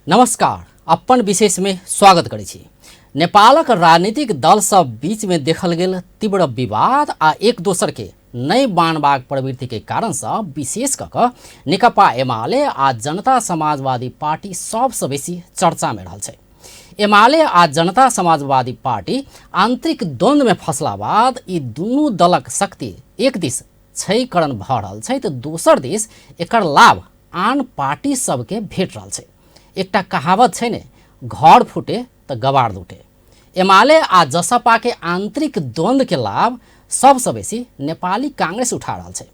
नमस्कार, अपन विशेष में स्वागत करै छी। नेपालक राजनीतिक दल सब बीच में देखल गेल तीव्र विवाद आ एक दोसर के नहि मानबाक प्रवृत्ति के कारण सँ विशेष कऽ कऽ नेकपा एमाले आ जनता समाजवादी पार्टी सबसँ बेसी चर्चा में रहल छै। एमाले आ जनता समाजवादी पार्टी आंतरिक द्वंद्व में फंसला बाद ई दुनू दलक शक्ति एक दिस क्षयकरण भऽ रहल छै तऽ दोसर दिस एकर लाभ आन पार्टी सबके भेट रहल छै। एकटा कहावत छै ने, घर फूटे तऽ गवार लूटे। एमाले आ जसपा के आंतरिक द्वंद्व के लाभ सबसँ बेसी नेपाली कांग्रेस उठा रहल छै।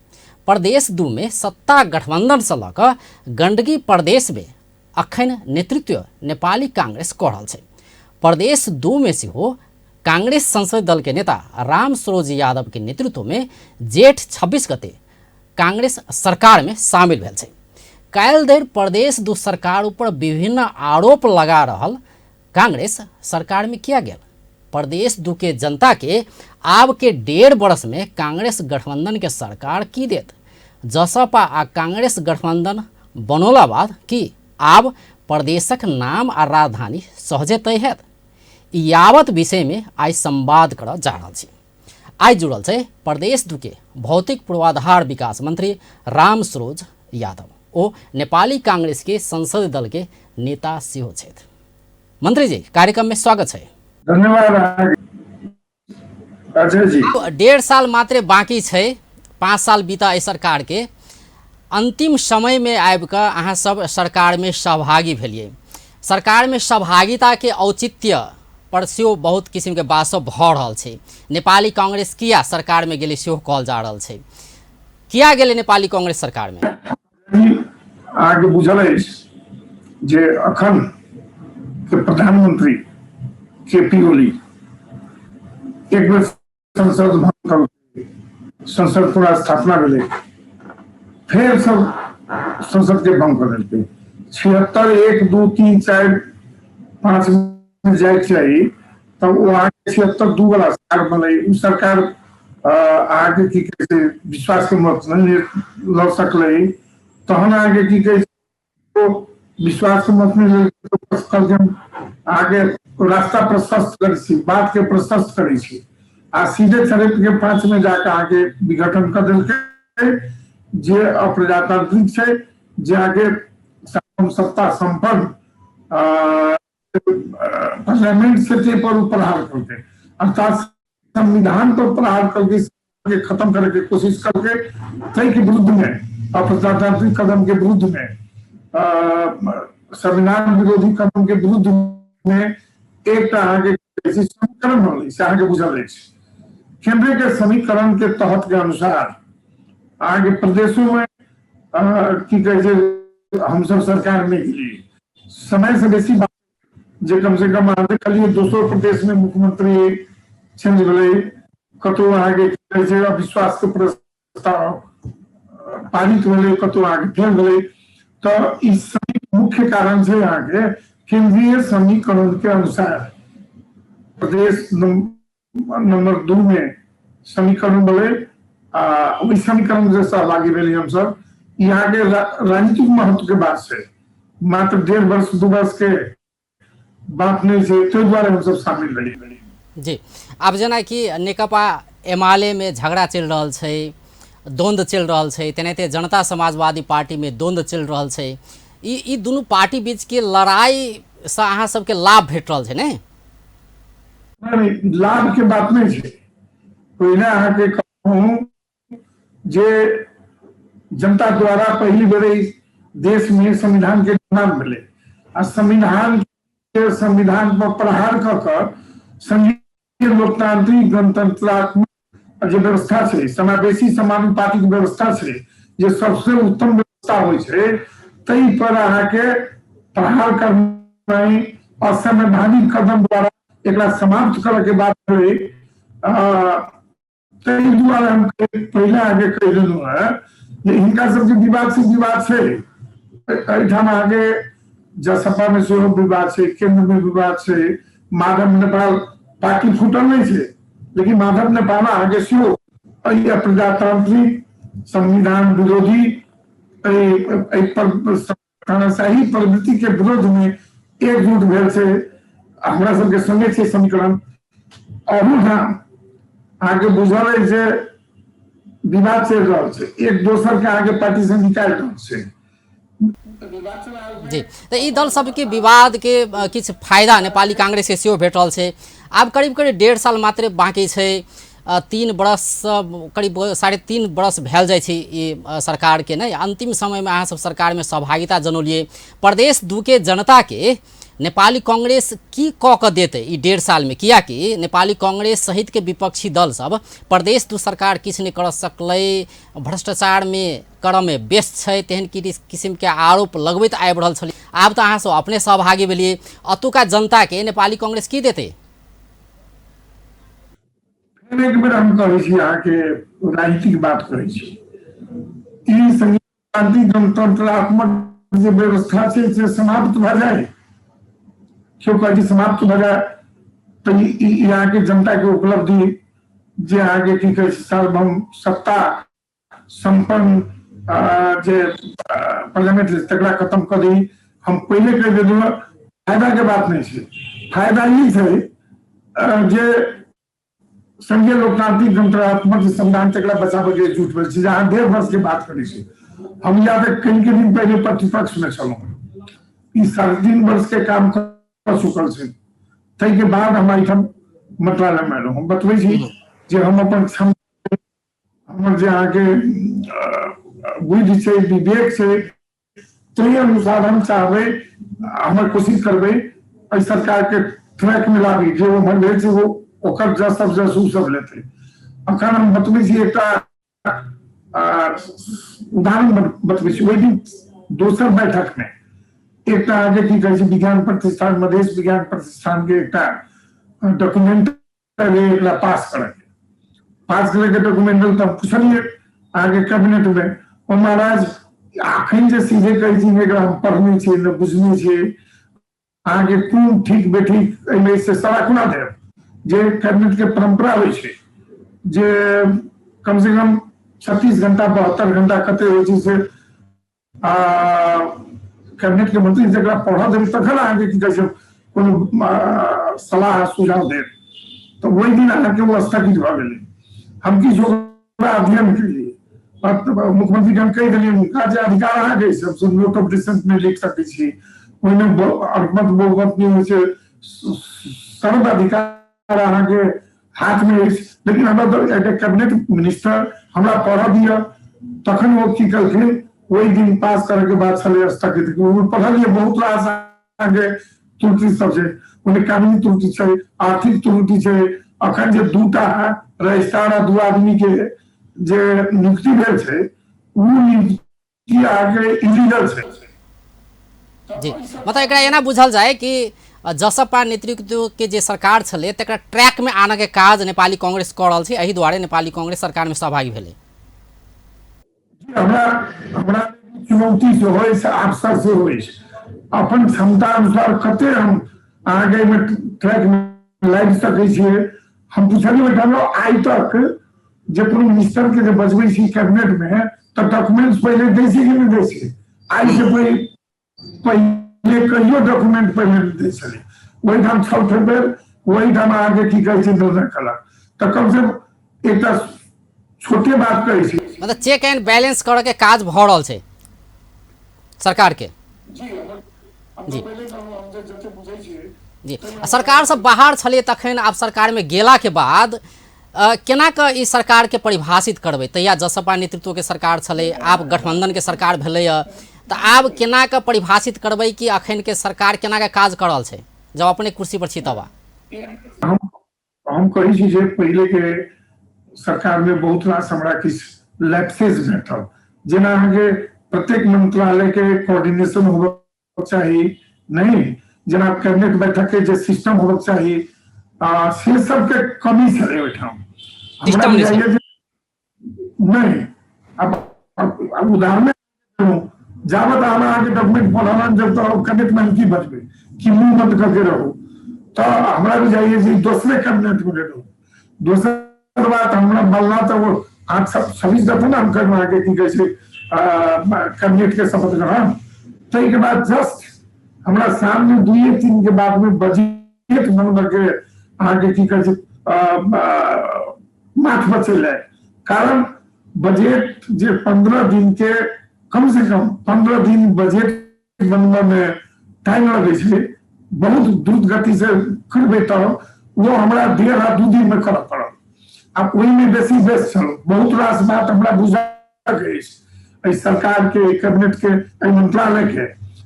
प्रदेश 2 में सत्ता गठबंधन सँ लऽ कऽ गंडकी प्रदेश में अखन नेतृत्व नेपाली कांग्रेस कऽ रहल छै। प्रदेश 2 में सेहो कांग्रेस संसदीय दल के नेता राम सरोज यादव के नेतृत्व में जेठ 26 गते कांग्रेस सरकार में शामिल भेल छै। काल्हि धरि प्रदेश 2 सरकार ऊपर विभिन्न आरोप लगा रहल कांग्रेस सरकार में किया गेल? प्रदेश 2 के जनता के आब के 1.5 वर्ष में कांग्रेस गठबंधन के सरकार की देत? जसपा आ कांग्रेस गठबंधन बनौला बाद की आब प्रदेशक नाम आ राजधानी सहजे तय हैत? यावत विषय में आइ संवाद करऽ जा रहल छी। आइ जुड़ल छै प्रदेश 2 के भौतिक पूर्वाधार विकास मंत्री राम सरोज यादव। ओ नेपाली कांग्रेस के संसदीय दल के नेता सेहो छथि। मंत्री जी, कार्यक्रम में स्वागत छै। धन्यवाद अजय जी। 1.5 साल मात्रे बाकी छै, 5 साल बीता एहि सरकार के। अंतिम समय में आबि कऽ अहाँ सब सरकार में सहभागी भेलियै। सरकार में सहभागिता के औचित्य पर सेहो बहुत किसिम के बात सब भऽ रहल छै। नेपाली कांग्रेस किया सरकार में गेलै सेहो कहल जा रहल छै। किया गेलै नेपाली कांग्रेस सरकार में? अहाँके बुझल अछि जे अखन के प्रधानमंत्री के पी ओली एक बेर संसद भंग कर संसद पूरा स्थापना भेलै, फेर सब संसद के भंग कर देलकै। 76 1 2 3 4 5 में जायके चाही, तब ओ अहाँके 76 2 वाला सरकार बनलै। ओ सरकार अहाँके की कहै छै विश्वास के मत नहि लऽ सकलै, तहन अहाँके की कहै छै विश्वास के मत नहि कहलकै अहाँके रास्ता प्रशस्त करै छी, बात के प्रशस्त करै छी, आ सीधे छड़पि के 5 में जाके अहाँके विघटन कर देलकै, जे अप्रजातांत्रिक छै, जे अहाँके सत्ता संपन्न पार्लियामेंट से के पर प्रहार करके, अर्थात संविधान पर प्रहार करके के खत्म करे के कोशिश करके, ताहि के विरुद्ध में, अप्रजातांत्रिक कदम के विरुद्ध में, संविधान विरोधी कदम के विरुद्ध में एकटा अहाँके समीकरण बनलै, से अहाँके बुझल अछि। केंद्र के समीकरण के तहत के अनुसार अहाँके प्रदेशों में की कहै छै हमसब सरकार में गेलियै समय से बेसी बात, जे कम से कम अहाँ देखलियै दोसरो प्रदेश में मुख्यमंत्री चेंज भेलै, कतहु अहाँके की कहै छै अविश्वास के प्रस्ताव पारित भेलै, कतहु अहाँके फेल भेलै। तऽ ई मुख्य कारण छै अहाँके केंद्रीय समीकरण के अनुसार प्रदेश नंबर 2 में समीकरण भेलै आ ओहि समीकरण से सहभागी भेलियै हमसब। ई अहाँके राजनीतिक महत्व के बात छै, मात्र 1.5 वर्ष 2 वर्ष के बात नहीं छै, ताहि दुआरे हमसब शामिल भेलियै। जी, आब जेनाकि नेकपा एमाले में झगड़ा चलि रहल छै, द्वंद्व चलि रहल छै, तेनाहिते जनता समाजवादी पार्टी में द्वंद्व चलि रहल छै। ई दुनू पार्टी बीच के लड़ाई से अहाँ सबके लाभ भेट रहल छै ने? नहीं, लाभ के बात नहीं छै। पहिने अहाँके कहूँ जे जनता द्वारा पहिली बेर देश में संविधान के निर्माण भेलै आ संविधान के संविधान पर प्रहार कऽ कऽ संघीय लोकतांत्रिक गणतंत्रात्मक जे व्यवस्था छै, समावेशी समानुपातिक व्यवस्था छै, जे सबसे उत्तम व्यवस्था होइ छै, ताहि पर अहाँके प्रहार करनाइ, असंवैधानिक कदम द्वारा एकरा समाप्त करऽ के बात भेलै। ताहि दुआरे हम पहिले अहाँके कहि देलहुँ हेँ जे हिनका सबके विवाद से विवाद छै। एहिठाम अहाँके जसपा में सेहो विवाद छै, केंद्र में विवाद छै, माधव नेपाल पार्टी फूटल नहीं छै, लेकिन माधव नेपाल अहाँके सेहो एहि अप्रजातांत्रिक संविधान विरोधी एहि पर तानाशाही प्रवृत्ति के विरोध में एकजुट भेल छै। हमरा सबके संगे छै समीकरण। अहूठाम अहाँके बुझल अछि जे विवाद चलि रहल छै, एक दोसर के अहाँके पार्टी से निकालि रहल छै। जी, तऽ ई दल सबके विवादके किछु फायदा नेपाली कांग्रेसके सेहो भेट रहल छै। आब करीब करीब 1.5 साल मात्रे बाँकी छै, 3 बरस करीब 3.5 बरस भेल जाइ छै ई सरकारके नहि। अन्तिम समयमे अहाँ सब सरकारमे सहभागिता जनौलियै। प्रदेश 2 के जनताके नेपाली कांग्रेस की कऽ कऽ देतै ई 1.5 सालमे? कियाकि नेपाली कांग्रेस सहितके विपक्षी दल सब प्रदेश 2 सरकार किछु नहि कर सकलै, भ्रष्टाचारमे करऽमे व्यस्त छै, तेहन किसिमके आरोप लगबैत आबि रहल छलै। आब तऽ अहाँ सब अपने सहभागी भेलियै, अतुका जनताके नेपाली कांग्रेस की देतै? फेर एक बेर हम कहै छी, अहाँके राजनीतिक बात कहै छी, ई संघीय गणतंत्रात्मक जे व्यवस्था छै से समाप्त भऽ जाय, केओ कहै छै समाप्त भऽ जाय, तऽ ई अहाँके जनताके उपलब्धि जे अहाँके की कहै छै सार्वभौम सत्ता सम्पन्न जे पार्लियामेंट तकरा खत्म कऽ दी। हम पहिले कहि देलहुँ, फायदा के बात नहि छै। फायदा ई छै जे संघीय लोकतांत्रिक गणतंत्रात्मक संविधान तकरा बचाबऽ के एकजुट भेल छै। जे अहाँ 1.5 वर्ष के बात करै छी, हम या तऽ कनि के दिन पहिले प्रतिपक्ष में छलहुँ, ई 3.5 वर्ष के काम कऽ चुकल छै, ताहिके बाद हम एहिठाम मंत्रालय में एलहुँ। हम बतबै छी जे हम अपन क्षमता, हमर जे अहाँके बुद्धि छै, विवेक छै, ताहि अनुसार हम चाहबै, हमर कोशिश करबै एहि सरकारके ट्रैक में लाबी। जे उम्हर भेल छै ओ ओकर जस सब जस ओ सब लेतै। अखन हम बतबै छी, एकटा उदाहरण बतबै छी। ओहि दिन दोसर बैठक में एकटा अहाँके की कहै छै विज्ञान प्रतिष्ठान, मधेश विज्ञान प्रतिष्ठान के एकटा डॉक्यूमेंट एकरा पास करके, पास करके डॉक्यूमेंट तऽ हम पुछलियै अहाँके कैबिनेट में, ओ महाराज अखन जे सीधे कहै छी एकरा हम पढ़ने छियै ने बुझने छियै, अहाँके कोन ठीक बेठीक एहिमे से सलाह कोना देब? जे कैबिनेट के परंपरा होइ छै जे कम से कम 36 घंटा 72 घंटा कते होइ छै से कैबिनेट के मंत्री जकरा पढ़ऽ देब तखन अहाँके की कहै छै कोनो सलाह सुझाव देब। तऽ ओहि दिन अहाँके ओ स्थगित भऽ गेलै। हम किछु ओकरा अध्ययन केलियै, मुख्यमंत्री के हम कहि देलियै हुनका जे अधिकार अहाँके अछि, हम नोट ऑफ डिसेंट नहि लिख सकै छी, ओहिमे अल्पमत बहुमत नहि होइ छै, सर्व अधिकार अहाँके हाथ में अछि, लेकिन हमरा तऽ एकटा कैबिनेट मिनिस्टर हमरा पढ़ऽ दिअ। तखन ओ की कहलखिन, ओहि दिन पास करे के बाद छलै स्थगित। ओ पढ़लियै, बहुत रास अहाँके त्रुटि सब छै ओहिमे, कानूनी त्रुटि छै, आर्थिक त्रुटि छै। अखन जे 2टा रजिस्ट्रार आ 2 आदमी के जे नियुक्ति भेल छै ओ नियुक्ति अहाँके इलीगल छै। जी, मतलब एकरा एना बुझल जाय कि जसपा नेतृत्व के जे सरकार छलै तकरा ट्रैक में आनऽ के काज नेपाली कांग्रेस कऽ रहल छै, एहि दुआरे नेपाली कांग्रेस सरकार में सहभागी भेलै। हमरा हमरा चुनौती सेहो अछि, अवसर सेहो अछि। अपन क्षमता अनुसार कते हम अहाँके एहिमे ट्रैक में लागि सकै छियै। हम पुछलियै ओहिठाम आइ तक जे कोनो मिनिस्टर के जे बजबै छी कैबिनेट में तऽ डॉक्यूमेंट्स पहिले दै छै कि नहि दै छै? आइ से पहिले कहियो डॉक्यूमेंट पहिले नहि दै छलै। ओहिठाम छल बेर ओहिठाम अहाँके की कहै छै निर्णय केलक, तऽ कम से कम एकटा छोटे बात कहै छी, मतलब चेक एंड बैलेंस करऽ के काज भऽ रहल छै सरकार के। जी जी, आ सरकार सब बाहर छलै तखन, आब सरकारमे गेलाके बाद केना कऽ ई सरकारके परिभाषित करबै? तहिया जसपा नेतृत्वके सरकार छलै, आब गठबंधनके सरकार भेलैए, तऽ आब केना कऽ परिभाषित करबै कि अखनके सरकार केना कऽ काज कऽ रहल छै जब अपने कुर्सी पर छी तब? हम कहै छी जे पहिले के सरकार में बहुत रास हमरा किछु लैप्सेस भेटल, जेना अहाँके प्रत्येक मंत्रालय के कोऑर्डिनेशन होबक चाही नहीं, जेना कैबिनेट बैठक के जे सिस्टम होबक चाही से सबके कमी छलै ओहिठाम। हमरा बुझाइए जे नहीं, अब उदाहरण जाबत हम अहाँके डॉक्यूमेंट पढ़लन जब तक कैबिनेट में हम की बजबै कि मुंह बंद करके रहू, तऽ हमरा बुझाइए जे दोसरे कैबिनेट में रहू। दोसर बात हमरा बनला तऽ ओ 826 दफा ने हम कहलहुँ अहाँके की कहै छै कैबिनेट के शपथ ग्रहण, ताहिके बाद जस्ट हमरा सामने 2-3 के बाद में बजट नंबर के अहाँके की कहै छै माथ बचेलै। कारण बजट जे 15 दिन के कम से कम 15 दिन बजट बनबऽ में टाइम लगै छै, बहुत द्रुत गति से करबै तऽ वो हमरा 1.5 आ 2 दिन में करऽ पड़ल। आ ओहिमे बेसी व्यस्त छलहुँ। बहुत रास बात हमरा बुझक अछि एहि सरकार के, एहि कैबिनेट के, एहि मंत्रालय के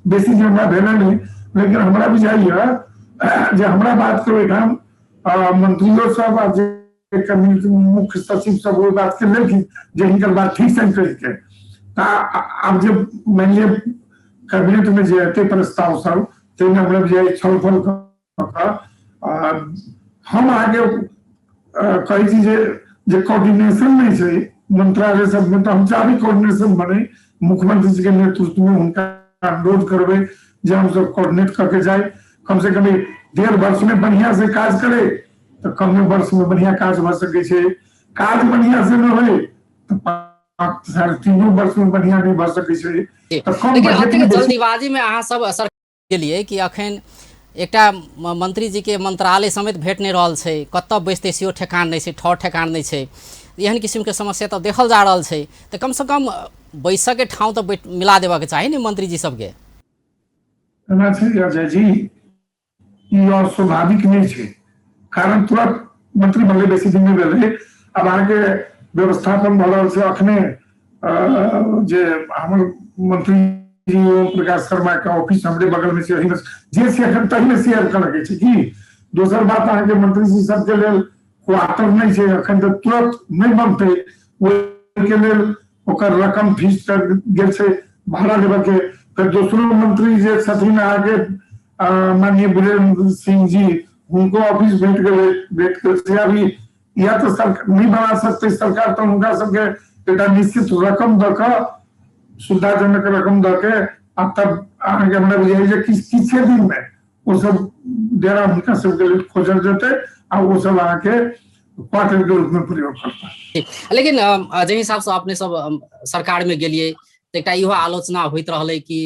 बेसी जे हमरा भेल नहि, लेकिन हमरा बुझाइया जे हमरा बात के ओहिठाम मंत्रियो सब आ जे कैबिनेट मुख्य सचिव सब ओहि बात के लेलखिन जे हिनकर बात ठीक से कहिके। आब जे मानि लिअ कैबिनेट में जे एतै प्रस्ताव सब ताहिमे हमरा बुझाइया छलफल कऽ हम अहाँके कहै छी जे कोऑर्डिनेशन नहि छै मंत्रालय सबमे, तऽ हम चाहबै कोऑर्डिनेशन बने, मुख्यमंत्री जी के नेतृत्व में हुनका अनुरोध करबै जे हमसब कोऑर्डिनेट कऽ के जाय, कम से कम 1.5 वर्ष में बढ़िया से काज करे तऽ कमे वर्ष में बढ़िया काज भऽ सकै छै। काज बढ़िया से नहि होय तऽ 5-3.5 वर्ष में बढ़िया नहि भऽ सकै छै। तऽ कम लेकिन बजट अतेक में बेसी जल्दीबाजी में अहाँ सब असर गेलियै कि अखन एकटा मंत्री जी के मंत्रालय समेत भेट नहि रहल छै, कतऽ बैसतै सेहो ठेकान नहि छै, ठौर ठेकान नहि छै, एहन किसिमके समस्या तऽ देखल जा रहल छै। तऽ कमसँ कम बैसऽके ठाउँ तऽ मिला देबाक चाही ने मंत्री जी सबके। एना छै अजय जी, ई अस्वाभाविक नहि छै, कारण तुरंत मंत्री बनलै बेसी दिन नहि भेलै। आब अहाँके व्यवस्थापन भऽ रहल छै। अखने जे हमर मंत्री जी ओम प्रकाश शर्मा के ऑफिस हमरे बगल में छै, ओहिमे जे छै एखन तहिमे शेयर करऽ के छै की। दोसर बात अहाँके मंत्री जी सबके लेल क्वार्टर नहि छै एखन, तऽ तुरंत नहि बनतै, ओहिके लेल ओकर रकम फीस तक गेल छै भाड़ा लेबऽ के। फेर दोसरो मंत्री जे छथिन अहाँके माननीय वीरेंद्र सिंह जी, हुनको ऑफिस भेट गेलै, भेट गेल छै। अभी या तऽ सरकार नहि बना सकतै, सरकार तऽ हुनका सबके एकटा निश्चित रकम दऽ कऽ, सुविधाजनक रकम दऽ के, आ तब अहाँके हमरा बुझाइ जे किछे दिन मे ओ सब डेरा हुनका सबके लेल खोजल जेतै आ ओ सब अहाँके क्वार्टर के रूप में प्रयोग करता। लेकिन जाहि हिसाब से अपने सब सरकार में गेलियै तऽ एकटा इहो आलोचना होइत रहलै कि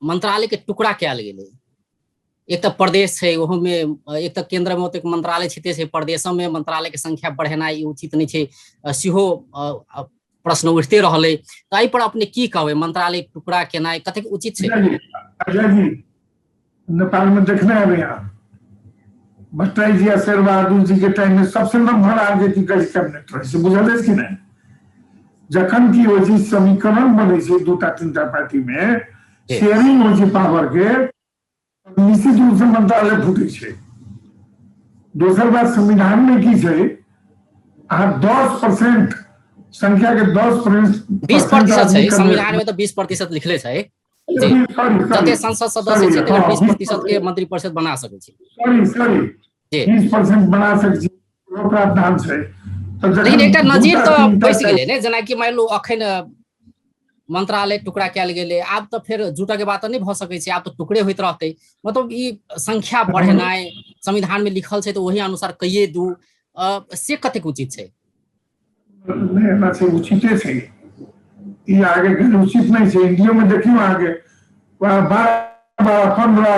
मंत्रालय के टुकड़ा कयल गेलै। एक तऽ प्रदेश छै, ओहोमे एक तऽ केंद्र में ओतेक मंत्रालय छिते छै, प्रदेशो में मंत्रालय के संख्या बढ़ेनाइ ई उचित नहि छै, सेहो प्रश्न उठिते रहलै। तऽ एहि पर अपने की कहबै, मंत्रालय टुकड़ा केनाइ कतेक उचित छै? अजय जी, नेपाल में देखने हेबै अहाँ, भट्टराई जी आ शेर बहादुर जी के टाइम में सबसे नम्हर आगे की कहै छै कैबिनेट रहै छै, बुझल अछि कि नहि? जखन की होइ छै समीकरण बनै छै 2-3 पार्टी में, शेयरिंग होइ छै पावर के, निश्चित रूप से मंत्रालय फूटे छै। दोसर बात संविधान में की छै, अहाँ 10% संख्या के 10% 20% छै संविधान में, तऽ 20% लिखले छै। जते संसद सदस्य छै तकर 20% के मंत्री परिषद बना सकै छै। सॉरी सॉरी, 20% बना सकै छै, प्रावधान छै। लेकिन एकटा नजीर तऽ बैस गेलै ने, जेनाकि मानि लू अखन मंत्रालय टुकड़ा कयल गेलै, आब तऽ फेर जुटऽ के बात नहि भऽ सकै छै, आब तऽ टुकड़े होइत रहतै। मतलब ई संख्या बढ़ेनाइ संविधान में लिखल छै तऽ ओही अनुसार कहिए दू, से कतेक उचित छै? नहि, एना छै उचिते छै, ई आगे के उचित नहि छै। इंडियो में देखियौ अहाँके 12, 12, 15,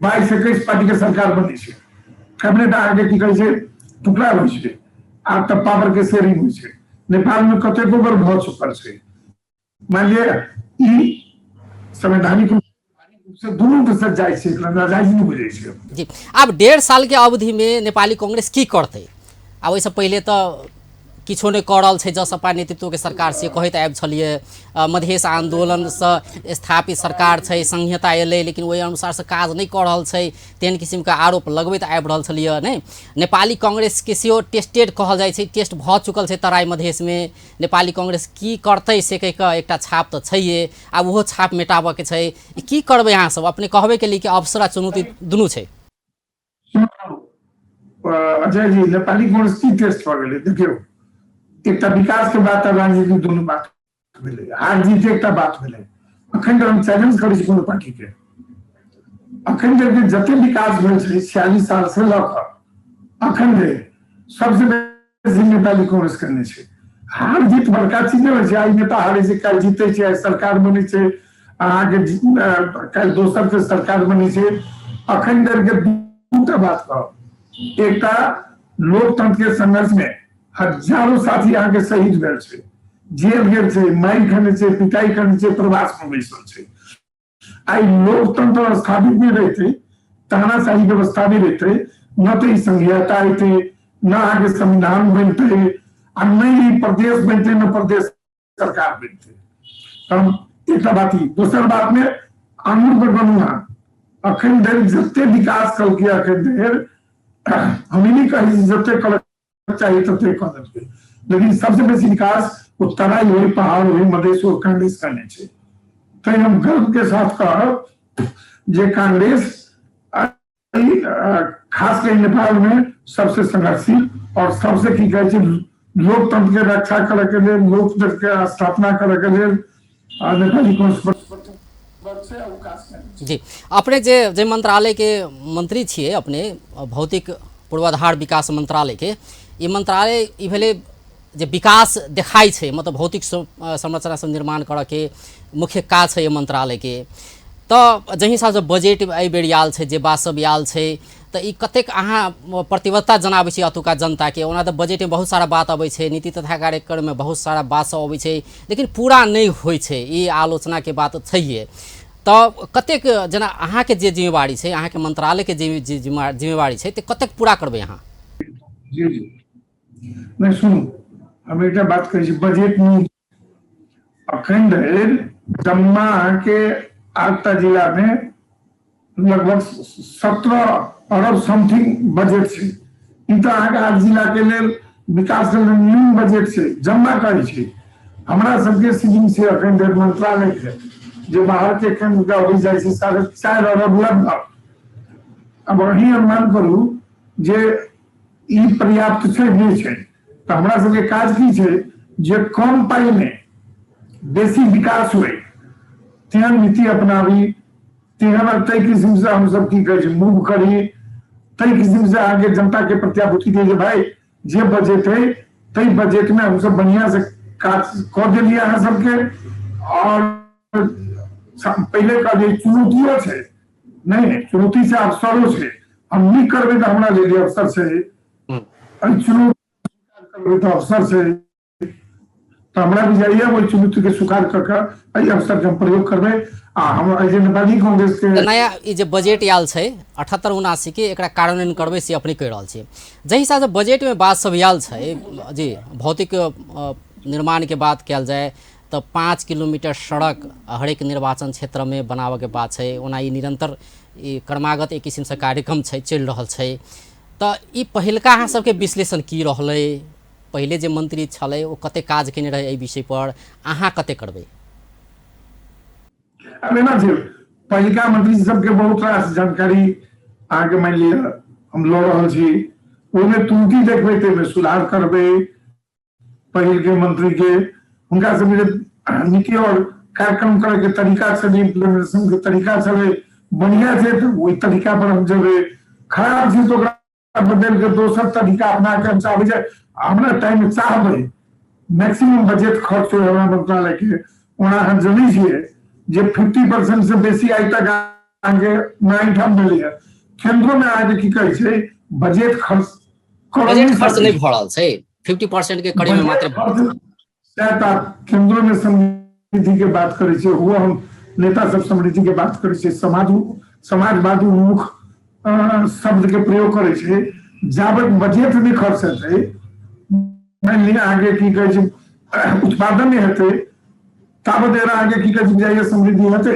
22, 21 पार्टी के सरकार बनै छै, कैबिनेट अहाँके की कहै छै टुकड़ा होइ छै, आब तऽ पावर के शेयरिंग होइ छै। नेपाल में कतेको बेर भऽ चुकल छै। मान लिअ ई संवैधानिक रूप से दुनू के साथ जाइ छै, एकरा नाजायज नहि बुझै छै जी। आब 1.5 साल के अवधि में नेपाली कांग्रेस की करतै? आ ओहिसँ पहिले तऽ किछो नहि कऽ रहल छै जसपा नेतृत्वके सरकार, से कहैत आबि छलियै। मधेश आन्दोलनसँ स्थापित सरकार छै, संहिता एलै, लेकिन ओहि अनुसारसँ काज नहि कऽ रहल छै, तेहन किसिमके आरोप लगबैत आबि रहल छलियै नहि। नेपाली कांग्रेसके सेहो टेस्टेड कहल जाइ छै, टेस्ट भऽ चुकल छै तराई मधेशमे। नेपाली कांग्रेस की करतै से कहि कऽ एकटा छाप तऽ छैहे, आब ओहो छाप मेटाबऽके छै। की करबै अहाँ सब? अपने कहबे केलियै कि अवसर आ चुनौती दुनू छै। अजय जी, नेपाली कांग्रेस की टेस्ट भऽ गेलै? देखियौ, एकटा विकास के बात आ राजनीति दुनू बात भेलै, हार जीत एकटा बात भेलै। अखन तक हम चैलेंज करै छी कोनो पार्टी के, अखन तक जते विकास भेल छै 46 साल से लऽ कऽ अखन धरि सबसे बेसी नेपाली कांग्रेस करने छै। हार जीत बड़का चीज नहि होइ छै, आइ नेता हारै छै काल्हि जीते छै, आइ सरकार बनै छै अहाँके काल्हि दोसर के सरकार बनै छै। अखन धरि के दूटा बात कहब, एकटा लोकतंत्र के संघर्ष में हजारों साथी अहाँके शहीद भेल छै, जेल गेल छै, मारि खेने छै, पिटाई खेने छै, प्रवास में बैसल छै। आइ लोकतंत्र स्थापित नहि रहते, तानाशाही व्यवस्था नहि रहते, न तऽ ई संघीयता अयतै, न अहाँके संविधान बनतै, आ नहि ई प्रदेश बनतै, न प्रदेश सरकार बनतै। हम एकटा बात ई, दोसर बात में आंगुर पर बनू अहाँ, अखन धरि जते विकास कलकै अखन धरि हम ई नहि कहै छी जते कलक चाही तते कऽ देलकै, लेकिन सबसे बेसी विकास ओ तराई होइ, पहाड़ होइ, मधेश हो, कांग्रेस करने छै। तैं हम गर्व के साथ कहब जे कांग्रेस खास कर नेपाल में सबसे संघर्षशील और सबसे की कहै छै लोकतंत्र के रक्षा करे के लेल, लोकतंत्र के स्थापना करे के लेल नेपाली कांग्रेस जी। अपने जे जे मंत्रालय के मंत्री छियै, अपने भौतिक पूर्वाधार विकास मंत्रालय के, ई मंत्रालय ई भेलै जे विकास देखाइ छै, मतलब भौतिक संरचना सब निर्माण करऽ के मुख्य काज छै एहि मंत्रालय के। तऽ जाहि हिसाबसँ बजट एहि बेर आयल छै, जे बात सब आयल छै, तऽ ई कतेक अहाँ प्रतिबद्धता जनाबै छी एतुका जनताके? ओना तऽ बजटमे बहुत सारा बात अबै छै, नीति तथा कार्यक्रममे बहुत सारा बात सब अबै छै, लेकिन पूरा नहि होइ छै, ई आलोचनाके बात छैहे। तऽ कतेक जेना अहाँके जे जिम्मेवारी छै, अहाँके मंत्रालयके जे जिम्मेवारी छै, तऽ कतेक पूरा करबै अहाँ? जी जी नहि, सुनू, हम एकटा बात कहै छी, बजट नहि अखन धरि जम्मा अहाँके 8टा जिला में लगभग 17 अरब समथिंग बजट छै। ई तऽ अहाँके 8 जिला के लेल विकास के लेल न्यून बजट छै, जम्मा कहै छै। हमरा सबके सीलिंग छै अखन धरि मंत्रालय के जे बाहर के केंद्र के अबै जाइ छै 4.5 अरब लगभग। अब अहीं अनुमान करू जे ई पर्याप्त छै नहि छै। तऽ हमरा सबके काज की छै जे कम पाइ में बेसी विकास हुए तेहन नीति अपनाबी, तेहन ताहि किस्म से हमसब की कहै छै मूव करी, ताहि किस्म से अहाँके जनता के प्रत्याभूति दी जे भाई जे बजट है ताहि बजट में हमसब बढ़िया से काज कऽ देलियै अहाँ सबके। और पहिले कहलियै चुनौतियो छै, नहि चुनौती से अवसरो छै, हम नीक करबै तऽ हमरा लेल अवसर छै, चुनौती करबै तऽ अवसर छै। तऽ हमरा बुझाइए ओहि चुनौती के स्वीकार कऽ के एहि अवसर के हम प्रयोग करबै। आ हम एहि नेपाली कांग्रेस के नया ई जे बजट आयल छै 78-79 के, एकरा कार्यान्वयन करबै से अपने कहि रहल छी। जाहि हिसाबसँ बजटमे बात सब आयल छै जी, भौतिक निर्माणके बात कयल जाय तऽ 5 किलोमीटर सड़क हरेक निर्वाचन क्षेत्रमे बनाबऽके बात छै। ओना ई निरन्तर ई क्रमागत एक किसिमसँ कार्यक्रम छै, चलि रहल छै। तऽ ई पहिलका अहाँ सबके विश्लेषण की रहलै? पहिले जे मंत्री छलै ओ कते काज केने रहै एहि विषय पर, अहाँ कते करबै? आब एना छै, पहिलका मंत्री सबके बहुत रास जानकारी अहाँके मानि लिअ हम लऽ रहल छी, ओहिमे त्रुटि देखबै ताहिमे सुधार करबै। पहिलके मंत्री के हुनका सबके जे नीति और कार्यक्रम करे के तरीका छलै, इम्प्लीमेंटेशन के तरीका छलै, बढ़िया छै तऽ ओहि तरीका पर हम जेबै, खराब छै तऽ ओकरा बदलि के दोसर तरीका अपना के हम चाहबै जे हमरा टाइम चाहबै मैक्सिमम बजट खर्च हो हमरा मंत्रालय के। ओना अहाँ जनै छियै जे 50% से बेसी आइ तक अहाँके एहिठाम भेलैए, केंद्रो में अहाँके की कहै छै बजट खर्च बजट खर्च नहि भऽ रहल छै, 50% के करीब में मात्र भऽ रहल छै। सएह तऽ केंद्रो में समृद्धि के बात करै छै, ओहो हम नेता सब समृद्धि के बात करै छै, समाजवादी उन्मुख शब्द के प्रयोग करै छै। जाबत बजट नहि खर्च हेतै, मानि लिअ अहाँके की कहै छै उत्पादन नहि हेतै, ताबत अहाँके की कहै छै जाइए समृद्धि हेतै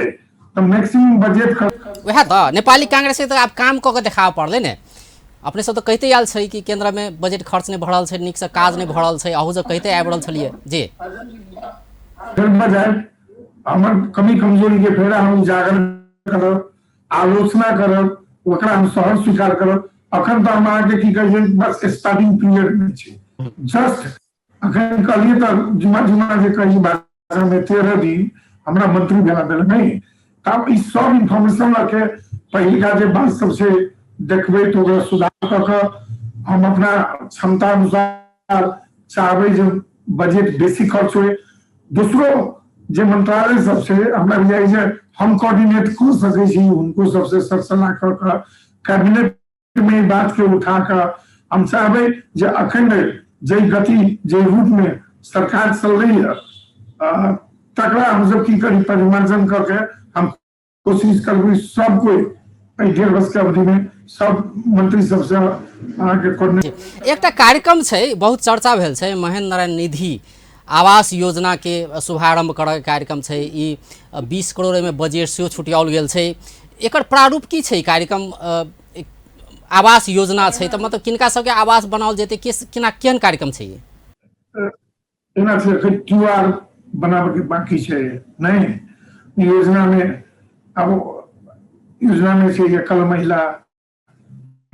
तऽ मैक्सिमम बजट खर्च। वएह तऽ नेपाली कांग्रेस के तऽ आब काम कऽ के देखाबऽ पड़लै ने। अपने सब तऽ कहिते आयल छै कि केंद्रमे बजट खर्च नहि भऽ रहल छै, नीकसँ काज नहि भऽ रहल छै, अहू सब कहिते आबि रहल छलियै जी। फेर बजट हमर कमी कमजोरी के फेर हम उजागर करब, आलोचना करब, ओकरा हम सहज स्वीकार करब। अखन तऽ हम अहाँके की कहै छै बस स्टार्टिंग पीरियड में छै, जस्ट अखन कहलियै तऽ जुमा जुमा जे कही भाषा में 13 दिन हमरा मंत्री भेला भेल नहि, तब ई सब इन्फॉर्मेशन लऽ के पहिलका जे बात सब छै देखबै तऽ ओकरा सुधार कऽ के हम अपना क्षमता अनुसार चाहबै जे बजट बेसी खर्च होय। दोसरो जे मंत्रालय सब छै, हमरा बुझाइ जे हम कोऑर्डिनेट कऽ सकै छी हुनको सबसे सरसलाह कऽ कऽ कैबिनेट मे ई बात के उठा कऽ। हम चाहबै जे अखन जाहि गति जाहि रूप मे सरकार चलैया तकरा हमसब की करी, परिमार्जन कऽ के हम कोशिश करबै सब कोइ एहि 1.5 वर्ष के अवधि में सब मंत्री सबसे अहाँके कोऑर्डिनेट। एकटा कार्यक्रम छै, बहुत चर्चा भेल छै, महेंद्र नारायण निधि आवास योजना के शुभारंभ करऽ के कार्यक्रम छै। ई 20 करोड़ एहिमे बजट सेहो छुटियाओल गेल छै। एकर प्रारूप की छै? कार्यक्रम आवास योजना छै तऽ मतलब किनका सबके आवास बनाओल जेतै, के केना केहन कार्यक्रम छै ई? एना छै, एखन क्यू आर बनाबऽके बाकी छै। नहि, योजना मे आब योजना मे छै एकल महिला,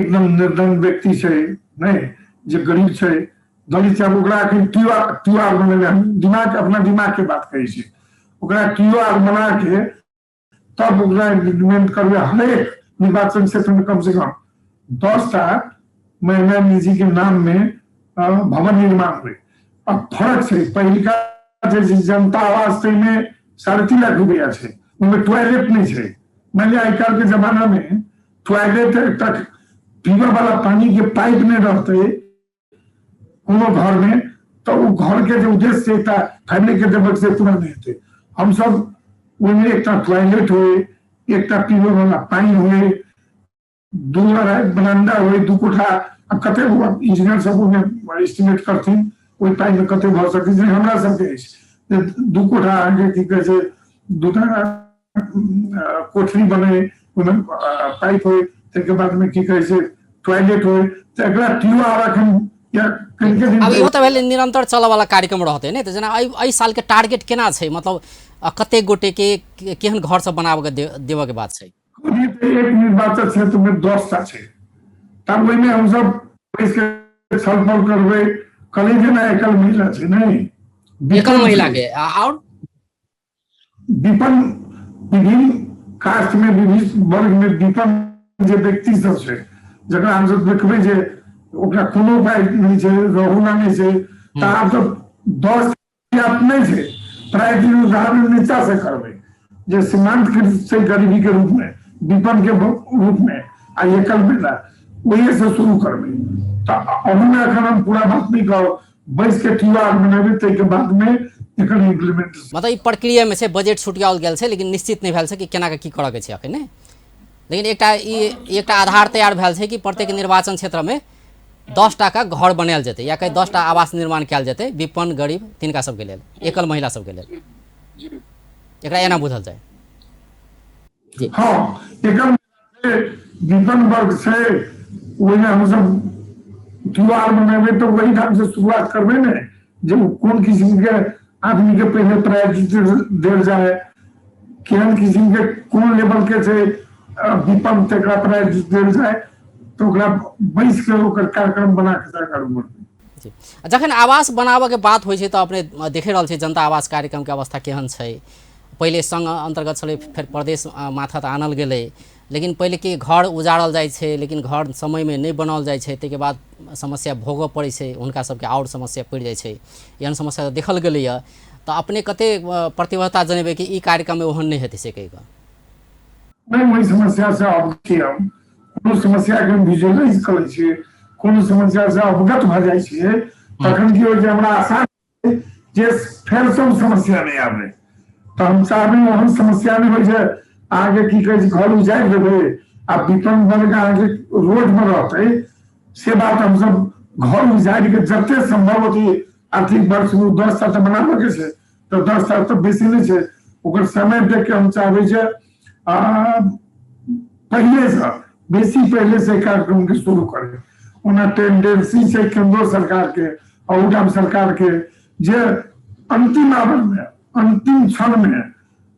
एकदम निर्धन व्यक्ति छै, नहि जे गरीब छै, दलित छै। आब ओकरा एखन क्यू आर बनेबै। हम दिमाग अपना दिमाग के बात कहै छी, ओकरा क्यू आर बना के तब ओकरा इम्प्लीमेंट करबै। हरेक निर्वाचन क्षेत्र में कम से कम 10 टा महिला निजी के नाम में भवन निर्माण हुए। अब फर्क छै, पहिलका जे जनता आवास छै में 3.5 लाख रुपया छै, ओहिमे टॉयलेट नहि छै। मान लिअ आइ काल्हि के जमाना में टॉयलेट तक पीबऽ वाला पानी के पाइप नहि रहतै कोनो घर में तऽ ओ घर के जे उद्देश्य छै एकटा फैमिली के देबक से पूरा नहि हेतै। हमसब ओहिमे एकटा टॉयलेट होइ, एकटा पीबऽ वाला पानि होइ, दू अढ़ाई बरामदा होइ, 2 कोठा। आब कते इंजीनियर सब ओहिमे एस्टिमेट करथिन ओहि पाइ मे कते भऽ सकै छै। हमरा सबके अछि जे 2 कोठा अहाँके की कहै छै, 2टा कोठरी बने, ओहिमे पाइप होइ, ताहिके बाद मे की कहै छै टॉयलेट होइ। तऽ एकरा टीओ आर एखन या कनिके दिन आब इहो तऽ भेलै निरंतर चलऽ वाला कार्यक्रम रहतै ने। तऽ जेना एहि सालके टारगेट केना छै, मतलब कतेक गोटेके केहन घर सब बनाबऽ के देबऽ के बात छै? एक निर्वाचन क्षेत्र में 10 टा छै, तब ओहिमे हमसब बैस के छलफल करबै। कहली जेना एकल महिला छै, नहि एकल महिला के आओर विपन्न, विभिन्न कास्ट में विभिन्न वर्ग में विपन्न जे व्यक्ति सब छै, जकरा हमसब देखबै जे ओकरा कोनो उपाय नहि छै, रहुना नहि छै, तऽ आब तऽ 10 नहि छै, प्रायः उदाहरण नीचा से करबै जे सीमांत छै गरीबी के रूप में, विपन्न के रूप में आ एकल महिला, ओहि से शुरू करबै। तऽ अहूमे एखन हम पूरा बात नहि कहब, बैस के क्यू आर बनेबै, ताहिके बाद में एकर इम्प्लीमेंट। मतलब ई प्रक्रिया में छै, बजट छुटियाओल गेल छै लेकिन निश्चित नहि भेल छै कि केना के की करऽ के छै अखन ने। लेकिन एकटा ई एकटा आधार तैयार भेल छै कि प्रत्येक निर्वाचन क्षेत्र में 10 टा का घर बनायल जेतै या कहीं 10 टा आवास निर्माण कयल जेतै विपन्न गरीब तिनका सबके लेल, एकल महिला सबके लेल। एकरा एना बुझल जाय। जी हाँ, एकल विपन्न वर्ग छै, ओहिमे हमसब क्यू आर बनेबै तऽ वही ढंग से शुरुआत करबै ने जे ओ कोन किस्म के आदमी के पहिले प्रायोरिटी देल जाय, केहन किस्म के कोन लेवल के छै विपन्न तकरा प्रायोरिटी देल जाय, तऽ ओकरा बैस के ओकर कार्यक्रम बना के सरकार बढ़बै। जी, जखन आवास बनाबऽके बात होइ छै तऽ अपने देखे रहल छियै जनता आवास कार्यक्रमके अवस्था केहन छै। पहिले संघ अन्तर्गत छलै, फेर प्रदेश माथत आनल गेलै, लेकिन पहिले कि घर उजाड़ल जाइ छै लेकिन घर समयमे नहि बनाओल जाइ छै, ताहिके बाद समस्या भोगऽ पड़ै छै हुनका सबके, आओर समस्या पड़ि जाइ छै। एहन समस्या तऽ देखल गेलैए। तऽ अपने कतेक प्रतिबद्धता जनेबै कि ई कार्यक्रममे ओहन नहि हेतै से कहि कऽ? नहि, ओहि समस्या से अवगत छी हम। कोनो समस्या के हम विजुअलाइज करै छियै, कोनो समस्या से अवगत भऽ जाइ छियै, तखन की होइ छै हमरा आसान जे फेर सब समस्या नहि आबै। तऽ हम चाहबै ओहन समस्या नहि होइ छै। अहाँके की कहै छै, घर उजाड़ि देबै आ विपन्न वर्ग अहाँके रोडमे रहतै से बात। हमसब घर उजाड़ि के जते सम्भव होतै आर्थिक वर्ष में 10 साल तऽ बनाबऽ के छै, तऽ 10 साल तऽ बेसी नहि छै। ओकर समय देख के हम चाहबै जे पहिले से बेसी पहिले से कार्यक्रम के शुरू करै। ओना टेंडेंसी छै केंद्रो सरकार के अहूठाम सरकार के जे अंतिम आवर में, अंतिम क्षण में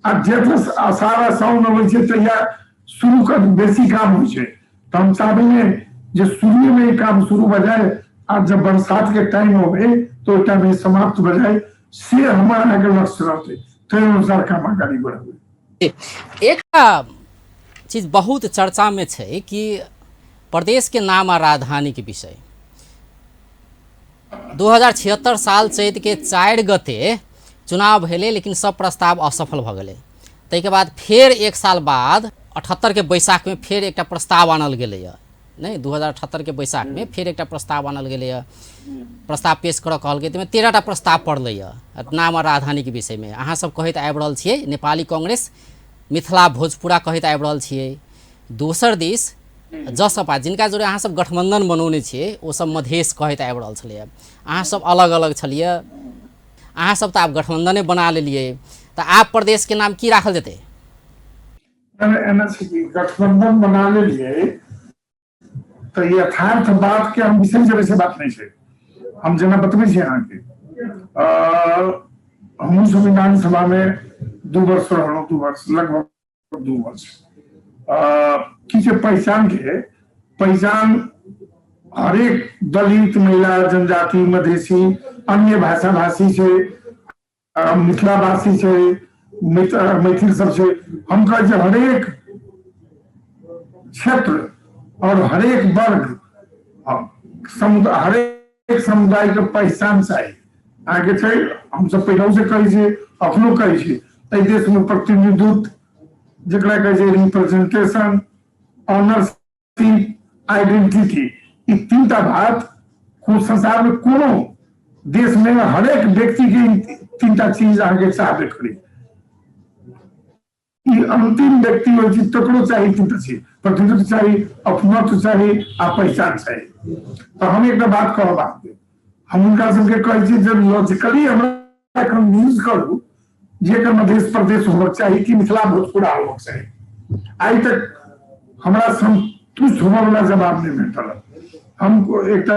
आ जेठ अषाढ़ आ साउन अबै छै तहिया शुरू कर बेसी काम होइ छै। तऽ हम चाहबै ने जे शुरुए में ई काम शुरू भऽ जाय आ जब बरसात के टाइम अबै तऽ ओहि टाइम में समाप्त भऽ जाय, से हमर अहाँके लक्ष्य रहतै, ताहि अनुसार काम अगाडि बढ़बै। एकटा चीज बहुत चर्चा में छै कि प्रदेश के नाम आ राजधानी के विषय। 2076 साल चैत के 4 गते चुनाव भेलै, लेकिन सब प्रस्ताव असफल भऽ गेलै। ताहिके बाद फेर एक साल बाद 78के बैसाखमे फेर एकटा प्रस्ताव आनल गेलैए नहि, 2078के बैसाखमे फेर एकटा प्रस्ताव आनल गेलैए, प्रस्ताव पेश करऽ कहल गेल, ताहिमे 13टा प्रस्ताव पड़लैए नाम आ राजधानीके विषयमे। अहाँ सब कहैत आबि रहल छियै नेपाली कांग्रेस मिथिला भोजपुरा कहैत आबि रहल छियै, दोसर दिस जसपा जिनका जोड़े अहाँ सब गठबंधन बनौने छियै ओ सब मधेश कहैत आबि रहल छलैए, अहाँ सब अलग अलग छलियै, अहाँ सब तऽ आब गठबंधने बना लेलियै, तऽ आब प्रदेशके नाम की राखल जेतै? एना छै कि गठबंधन बना लेलियै तऽ यथार्थ बात के हम बिसरि जेबै से बात नहि छै। हम जेना बतबै छी अहाँके, हमहूँ संविधान सभा में 2 वर्ष रहलहुँ, 2 वर्ष, लगभग 2 वर्ष। की छै पहचान के, पहचान हरेक दलित, महिला, जनजाति, मधेसी, अन्य भाषा भाषी छै, मिथिलावासी छै, मैथिल सब छै। हम कहै छी हरेक क्षेत्र और हरेक वर्ग, हरेक समुदाय के पहचान चाही। अहाँके छै, हमसब पहिलहुँ से कहै छी, अखनो कहै छी, एहि देश में प्रतिनिधित्व जकरा कहै छै रिप्रेजेंटेशन, ऑनरशिप, आइडेंटिटी, ई 3टा बात संसार में कोनो देश में हरेक व्यक्ति के 3टा चीज अहाँके चाहबे करी। ई अंतिम व्यक्ति होइ छै तकरो चाही 3टा चीज, प्रतिनिधित्व चाही, अपनत्व चाही आ पहचान चाही। तऽ हम एकटा बात कहब अहाँके, हम हुनका सबके कहै छी जे लॉजिकली हमरा एखन न्यूज करू जे एकर मधेश प्रदेश होबक चाही कि मिथिला भोजपुरा होबक चाही। आइ तक हमरा संतुष्ट होबऽवला जवाब नहि भेटल। हम एकटा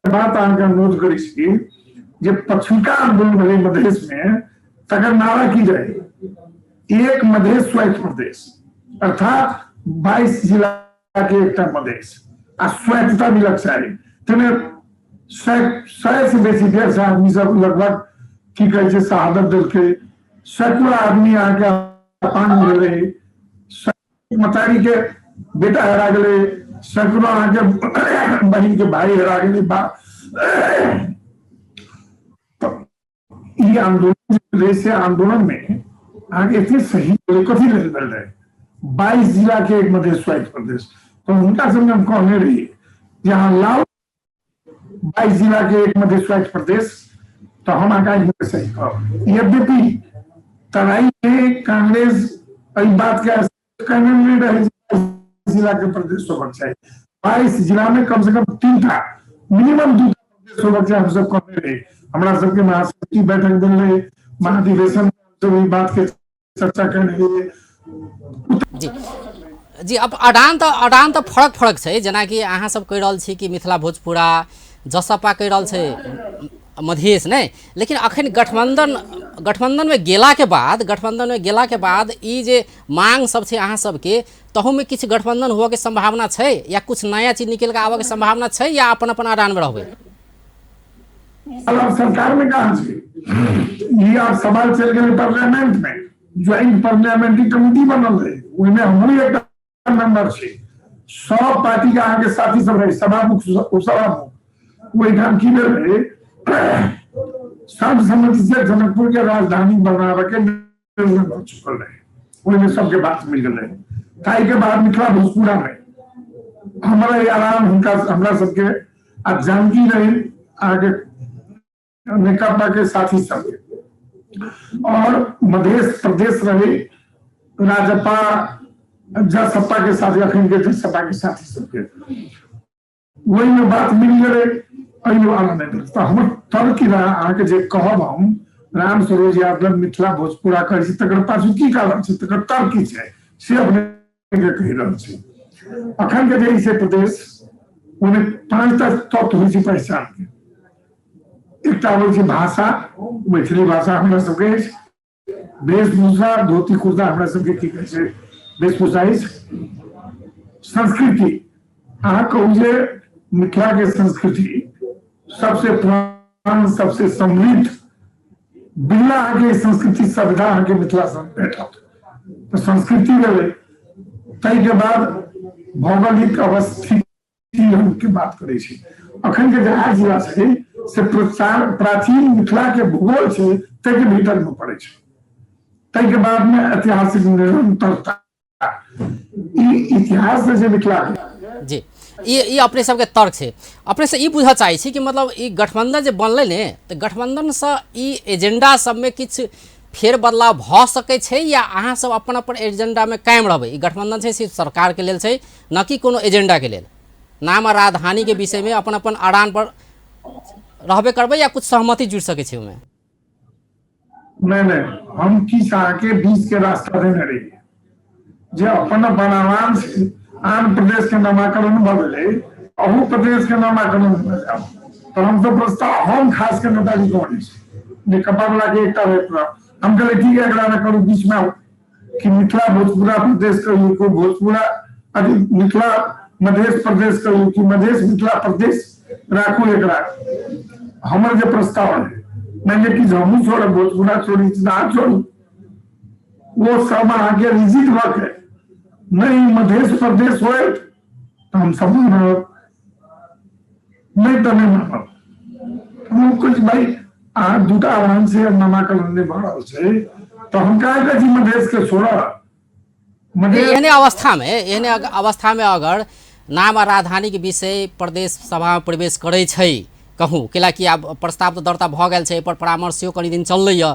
बात अहाँके अनुरोध करै छी जे पछुलका आंदोलन भेलै मधेश में, तकर नारा की रहे? एक मधेश स्वायत्त प्रदेश, अर्थात 22 जिला के एकटा मधेश आ स्वायत्तता मिलक चाही। ताहिमे 100 से बेसी 150 आदमी सब लगभग की कहै छै शहादत देलकै, सैकड़ो आदमी अहाँके अपांग भेलै, मतारी के बेटा हेरा गेलै, सैकड़ो अहाँके बहिन के भाई हेरा गेलै। ई आंदोलन से आंदोलन में अहाँके एते सही कथी लेल भेल रहे? 22 जिला के एक मधेश स्वायत्त प्रदेश। तो हुनका सबके हम कहने रहियै जे अहाँ लाउ 22 जिला के एक मधेश स्वायत्त प्रदेश, तो हम अहाँके सही कहब। यद्यपि तराई में कांग्रेस एहि बात के कहने नहीं रहे जिला के प्रदेश होबाक चाही, 22 जिला में कम से कम 3टा, मिनिमम 2टा प्रदेश होबाक चाही, हम सब कहने रही। हमरा सबके महासमिति बैठक भेल रहे, महाधिवेशन में हमसब ई बात के चर्चा करने रहियै। जी जी, अब अडान तऽ फरक फरक छै, जेनाकि अहाँ सब कहि रहल छी कि मिथिला भोजपुरा, जसपा कहि रहल छै मधेश नहि, लेकिन अखन गठबंधनमे गेलाके बाद, गठबंधनमे गेलाके बाद ई जे मांग सब छै अहाँ सबके, तहूमे किछु गठबंधन हुअके सम्भावना छै या किछु नया चीज निकलि कऽ आबऽके सम्भावना छै या अपन अपन अडानमे रहबै? आब सरकार में कहाँ छै? ई आब सवाल चलि गेलै पार्लियामेंट में, ज्वाइंट पार्लियामेंट्री कमिटी बनल रहै, ओहिमे हमहूँ एकटा मेंबर छी, सब पार्टी के अहाँके साथी सब रहै, सभामुख उपसभामुख। ओहिठाम की भेल रहै, सर्वसम्मति से जनकपुर के राजधानी बनाबे के निर्णय भऽ चुकल रहे, ओहिमे सबके बात मिल गेल रहे। ताहि के बाद मिथिला भोजपुरा में हमरा आराम हुनका हमरा सबके आ जानकी रही अहाँके नेकपा के साथी सबके, और मधेश प्रदेश रही राजपा जसपा के साथी, अखन के जसपा के साथी सबके, ओहिमे बात मिल गेलै, एहिमे आना नहि भेल। तऽ हमर तर्क की रहै अहाँके जे कहब, हम राम सरोज यादव मिथिला भोजपुरा कहै छी, तकर पाछू की कारण छै, तकर तर्क की छै, से अपने के कहि रहल छी। अखन के जे छै प्रदेश, ओहिमे 5टा तत्व होइ छै पहचान के। एकटा होइ छै भाषा, मैथिली भाषा हमरा सबके अछि, वेशभूषा, धोती कुर्ता हमरा सबके की कहै छै वेशभूषा अछि। संस्कृति, अहाँ कहू जे मिथिला के संस्कृति सबसे पुरान, सबसे समृद्ध, बिरला अहाँके संस्कृति सभ्यता अहाँके मिथिला से भेटत, तऽ संस्कृति भेलै। ताहिके बाद भौगोलिक अवस्थिति के बात करै छी। अखन के जे 8 जिला छै से प्राचीन मिथिला के भूगोल छै ताहिके भीतर मे पड़ै छै। ताहिके बाद मे ऐतिहासिक निरंतरता ई इतिहास जे मिथिला के जी ई अपने सबके तर्क छै। अपने से ई बुझऽ चाहै छी कि मतलब ई गठबंधन जे बनलै ने, तऽ गठबंधनसँ ई एजेंडा सबमे किछु फेर बदलाव भऽ सकै छै या अहाँ सब अपन अपन एजेंडामे कायम रहबै? ई गठबंधन छै सिर्फ सरकारके लेल छै, न कि कोनो एजेंडाके लेल। नाम आ राजधानीके विषयमे अपन अपन अड़ान पर रहबे करबै या कुछ सहमति जुड़ि सकै छै ओहिमे? नहि नहि, हम किछु अहाँके बीच के रास्ता देने रहियै जे अपन अपन आवाम छै। आन प्रदेश के नामाकरण भऽ गेलै, अहू प्रदेश के नामाकरण भऽ जाओ। तऽ हमसब प्रस्ताव, हम खास के नेताजी कहने छी नेकपा वाला के एकटा रहे, हम कहले ठीक है एकरा ने करू, बीच में आउ कि मिथिला भोजपुरा प्रदेश कहियो कि भोजपुरा अथी मिथिला मधेश प्रदेश कहियो कि मधेश मिथिला प्रदेश राखू। एकरा हमर जे प्रस्ताव है, मानि लिअ कि हमहूँ छोड़ब, भोजपुरा छोड़ी, अहाँ छोड़ू, वो सब अहाँके रिजिट भऽ के नहि मधेश प्रदेश होयत तऽ हम सब मानब, नहि तऽ नहि मानब। हम कहै भाई अहाँ दूटा आह्वान से नामाकरण नहि भऽ रहल छै तऽ हम काहे कहै छी मधेश के छोड़ब। एहने अवस्था में, एहने अवस्था में अगर नाम आ राजधानी के विषय प्रदेश सभा में प्रवेश करै छै कहूँ, कैला कि आब प्रस्ताव तऽ दर्ता भऽ गेल छै, एहिपर परामर्श सेहो कनि दिन चललैए।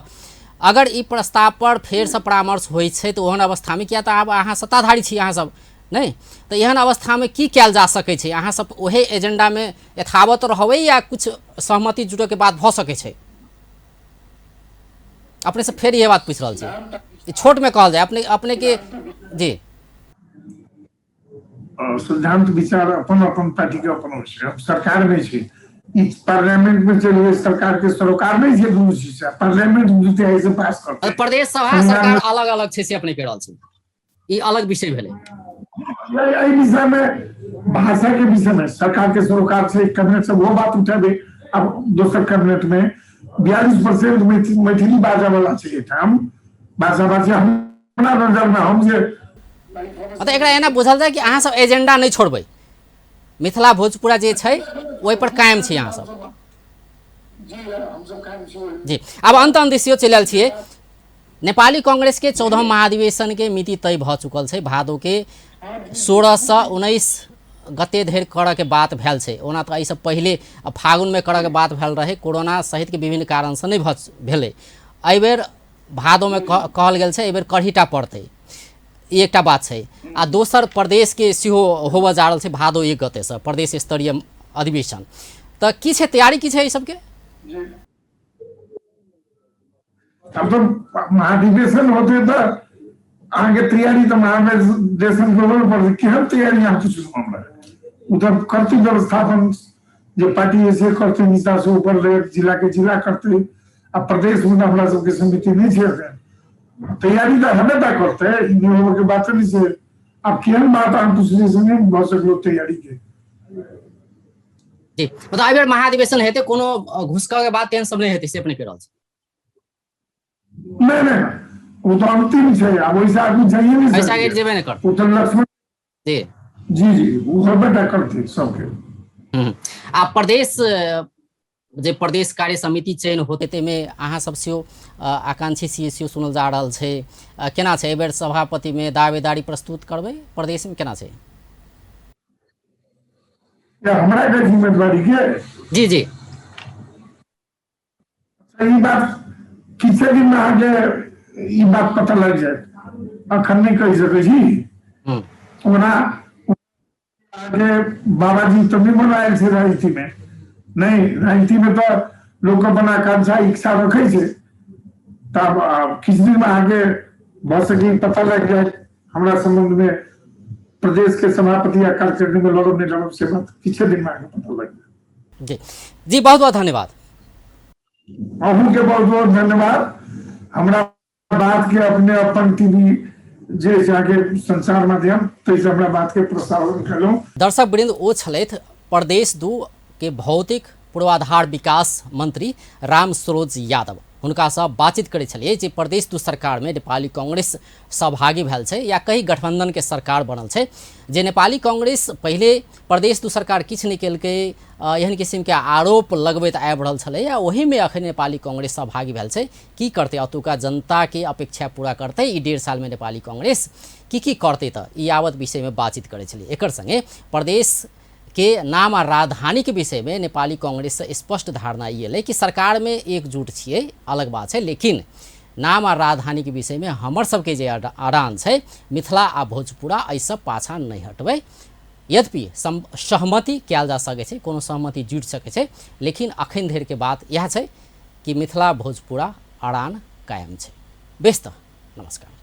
अगर ई प्रस्ताव पर फेरसँ परामर्श होइ छै तऽ ओहन अवस्थामे, किया तऽ आब अहाँ सत्ताधारी छी अहाँ सब नहि, तऽ एहन अवस्थामे की कयल जा सकै छै? अहाँ सब ओहे एजेंडामे यथावत रहबै या कुछ सहमति जुटऽके बात भऽ सकै छै? अपने से फेर इहे बात पूछि रहल छी, छोटमे कहल जाय अपने अपने के। जी सिद्धांत विचार अपन अपन पार्टी के अपन होइ छै। हम सरकार नहि छै, ई पार्लियामेंट में चलि गेल, सरकार के सरोकार नहि छै, दुनू चीज छै। पार्लियामेंट दू तिहाई से पास करतै। प्रदेश सभा सरकार अलग अलग छै से अपने कहि रहल छी, ई अलग विषय भेलै। एहि विषय में, भाषा के विषय में सरकार के सरोकार छै, कैबिनेट से वो बात उठेबै। अब दोसर कैबिनेट में 42% मैथिली बाजऽ वाला छै एहिठाम भाषा भाषी हमरा नजर में हम जे तऽ एकरा एना बुझल जाय कि अहाँ सब एजेंडा नहि छोड़बै, मिथिला भोजपुरा जे छै ओहि पर कायम छी अहाँ सब। जी आब अंत अंत दिस चलि आयल छियै। नेपाली कांग्रेस के 14 महाधिवेशन के मिति तय भऽ चुकल छै, भादो के 16 से 19 गते धरि करऽ के बात भेल छै। ओना तऽ एहिसँ पहिले फागुनमे करऽ के बात भेल रहै, कोरोना सहितके विभिन्न कारणसँ नहि भऽ भेलै। एहिबेर भादोमे कहल गेल छै, एहिबेर करहीटा पड़तै, ई एकटा बात छै। आ दोसर प्रदेशके सेहो होबऽ जा रहल छै भादो 1 गतेसँ प्रदेश स्तरीय अधिवेशन, तऽ की छै तैयारी, की छै एहि सबके? तब तऽ महाधिवेशन होते तऽ अहाँके तैयारी तऽ महाधिवेशन करबे पड़तै। केहन तैयारी अहाँ पूछू हमरा, ओ तऽ करतै व्यवस्थापन जे पार्टी है से करतै, नीचा से ऊपर ले जिला के जिला करतै। आ प्रदेश में हमरा सबके समिति नहि छै एखन, तैयारी तऽ हेबे टा करतै, ई नहि होबे के बात नहि छै। आब केहन बात अहाँ पूछलियै से नहि भऽ सकलो तैयारी के। जी मतलब एहि बेर महाधिवेशन हेतै, कोनो घुसकऽ के बात तेहन सब नहि हेतै से अपने कहि रहल छी? नहि नहि, ओ तऽ अंतिम छै, आब ओहिसँ आगू जाइए नहि ऐसा आगे जेबे नहि करतै ओ तऽ लक्ष्मण जी जी जी ओ हेबे टा करतै सबके। आ प्रदेश जे प्रदेश कार्य समिति चयन होतै ताहिमे अहाँ सब सेहो आकांक्षी छियै सेहो सुनल जा रहल छै, केना छै एहि बेर सभापतिमे दावेदारी प्रस्तुत करबै प्रदेशमे, केना छै? हमरा के जिम्मेदारी के जी जी ई बात किछे दिन में अहाँके ई बात पता लग जायत, अखन नहि कहि सकै छी। ओना अहाँके बाबाजी तऽ नहि बनायल छै राजनीति में, नहि राजनीति में तऽ लोक अपन आकांक्षा इच्छा रखै छै, तब किछु दिन में अहाँके भऽ सकै पता लागि जायत हमरा संबंध में प्रदेश के सभापति या कार्यकारिणी में लड़ब नहीं लड़ब से बात किछे दिन में अहाँके पता लागि जायत। जी जी बहुत बहुत धन्यवाद। अहूँ के बहुत बहुत धन्यवाद। हमरा बात के अपने अपन टीवी जे अहाँके संचार माध्यम ताहिसँ हमरा बात के प्रसारण केलहुँ। दर्शक वृंद, ओ छलथि प्रदेश 2 के भौतिक पूर्वाधार विकास मंत्री राम सरोज यादव। हुनकासँ बातचीत करै छलियै जे प्रदेश दू सरकारमे नेपाली कांग्रेस सहभागी भेल छै या कही गठबंधनके सरकार बनल छै। जे नेपाली कांग्रेस पहिले प्रदेश दू सरकार किछु नहि केलकै, एहन किसिमके आरोप लगबैत आबि रहल छलै, आ ओहिमे अखन नेपाली कांग्रेस सहभागी भेल छै। की करतै, अतुका जनताके अपेक्षा पूरा करतै ई 1.5 सालमे नेपाली कांग्रेस की की करतै, तऽ ई यावत विषयमे बातचीत करै छलियै। एकर संगे प्रदेश के नाम आ राजधानी के विषय में नेपाली कांग्रेस से स्पष्ट धारणा ई एलै कि सरकार में एकजुट छियै, अलग बात छै, लेकिन नाम आ राजधानी के विषय में हमर सबके जे अड़ान छै मिथिला आ भोजपुरा, एहिसँ पाछाँ नहि हटबै। यद्यपि सहमति कयल जा सकै छै, कोनो सहमति जुटि सकै छै, लेकिन अखन धरिके बात इएह छै कि मिथिला भोजपुरा अड़ान कायम छै। बेस तऽ नमस्कार।